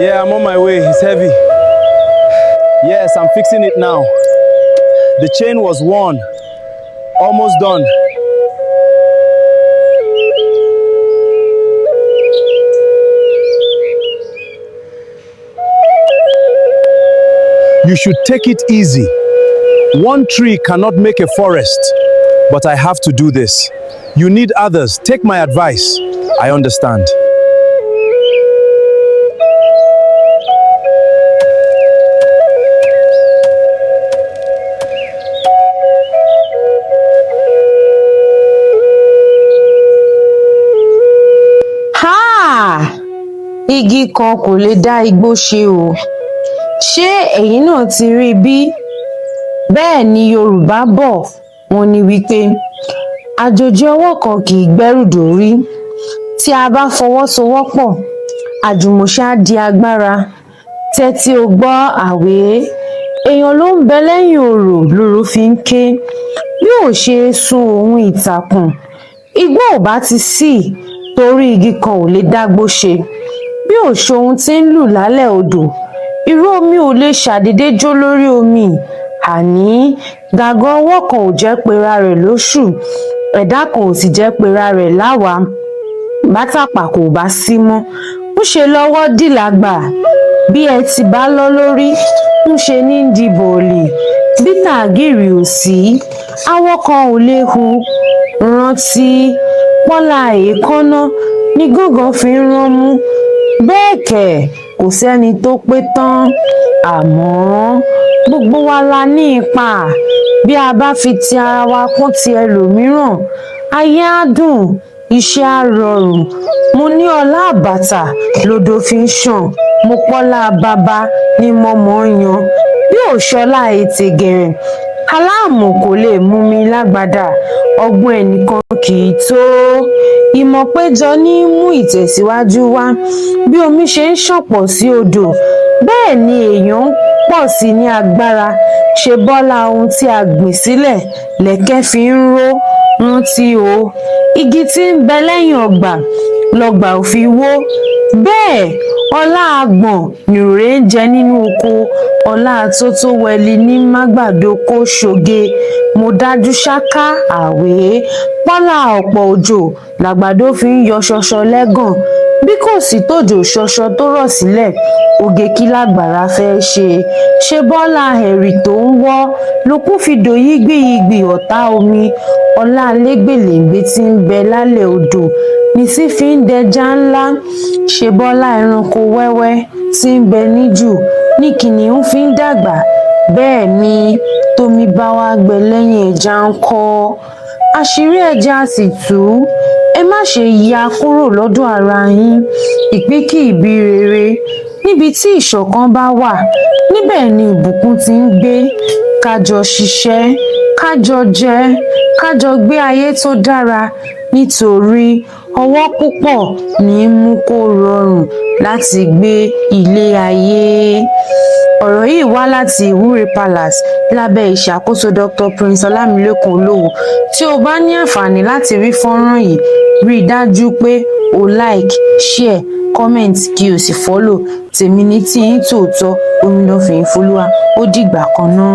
Yeah, I'm on my way. It's heavy. Yes, I'm fixing it now. The chain was worn. Almost done. You should take it easy. One tree cannot make a forest, but I have to do this. You need others. Take my advice. I understand. Háà! Igi kan kò lè dá igbó ṣe o. Ṣé ẹ̀yin náà ti rí i bí? Bẹ́ẹ̀ ni Yorùbá bọ̀, wọ́n ní wípé àjòjì ọwọ́ kan kì í gbẹ́rù dórí. Tí a bá fọwọ́sowọ́pọ̀, àjùmọ̀ṣe á di agbára. Tẹ́tí o gbọ́ àwé, èèyàn ló ń bẹ lẹ́yìn orò lóró fi ń ké. Bí ò ṣe sun òun ìtàkùn, igbó ò bá ti ṣí, torí igi kan ò lè dágbó ṣe. Bí ò ṣohun tí ń lù lálẹ́ odò, ìró omi ò lè ṣàdédé jó lórí omi. Àní gàgà ọwọ́ kan ò jẹ́ pera rẹ̀ lóṣù, ẹ̀dá kan ò sì jẹ́ pera rẹ̀ láwàá. Bátàpá kò bá sí mọ́, ńṣe lọ́wọ́ dìlágbà. Bí ẹ ti bá lọ́ lórí, ńṣe ní í di bọ̀ọ̀lì. Bí tàgìrì ò sí, awọ kan ò lè hu. Rántí pọ́lá èékánná ní gángan fi ń ránmú. Bẹ́ẹ̀ kẹ̀, kò sẹ́ni tó pé tán. Àmọ́ gbogbo wa la ní ipa. Bí a bá fi ti ara wa kún ti ẹlòmíràn, ayé á dùn, iṣẹ́ á rọrùn. Mo ní ọlá àbàtà lodò fi ń ṣàn. Mo pọ́lá baba ní mọ́mọ́ yan. Bí ò ṣọlá ètè gẹ̀rẹ̀, aláàmù kò lè mú mi lágbádá. Ọgbọ́n ẹnìkan kì í tó. Ìmọ̀ péjọ ní í mú ìtẹ̀síwájú wá. Bí omi ṣe ń ṣàn pọ̀ sí odò, bẹ́ẹ̀ ni èèyàn ń pọ̀ sí ní agbára. Ṣe bọ́lá ohun tí a gbìn sílẹ̀ lẹ̀kẹ́ fi ń ró. Rántí o, igi tí ń bẹ lẹ́yìn ọgbà lọgbà ò fi wó. Bẹ́ẹ̀ ọlá àgbọ̀n nìrè ń jẹ nínú oko. Ọlá tótó wẹli ní mágbàdo kó ṣoge. Mo dájú ṣáká àwé, pọ́lá ọ̀pọ̀ òjò làgbàdo fi ń yọ ṣọṣọ lẹ́gàn. Bí kò sí tòjò ṣọṣọ tó rọ̀ sílẹ̀, oge kí lágbára fẹ́ẹ́ ṣe? Ṣe bọ́lá ẹ̀rì tó ń wọ́ lókun fi dòyígbìyígbì ọ̀tá omi. Ọlá lẹ́gbẹ̀lẹ́gbẹ́ tí ń bẹ lálẹ́ odò nìsín fi ń dẹja ńlá. Ṣe bọ́lá ẹranko wẹ́wẹ́ tí ń bẹ níjù ní kìnìún fi ń dàgbà. Bẹ́ẹ̀ ni tómi bá wá gbẹ lẹ́yìn ẹja ńkọ́? Àṣírí ẹja sì tú. Ẹ má ṣe ya kúrò lọ́dọ̀ ara yín. Ìpín kì í bí rere. Níbi tí ìṣọ̀kan bá wà, níbẹ̀ ni ìbùkún ti ń gbé. Ká jọ ṣiṣẹ́, ká jọ jẹ, ká jọ gbé ayé tó dára, nítorí ọwọ́ púpọ̀ ní í mú kó rọrùn láti gbé ilé ayé. Ọ̀rọ̀ yìí wá láti Ìwúre Palace lábẹ́ ìṣàkóso Dr. Prince Ọlámilékan Olówó. Tí o bá ní àǹfààní láti rí fọ́nrán yìí, rí i dájú pé o like, share, comment kí o sì follow. Tèmi ní tiyín tòótọ́, Omidan Fìyìfólúwa. Ó dìgbà kan ná.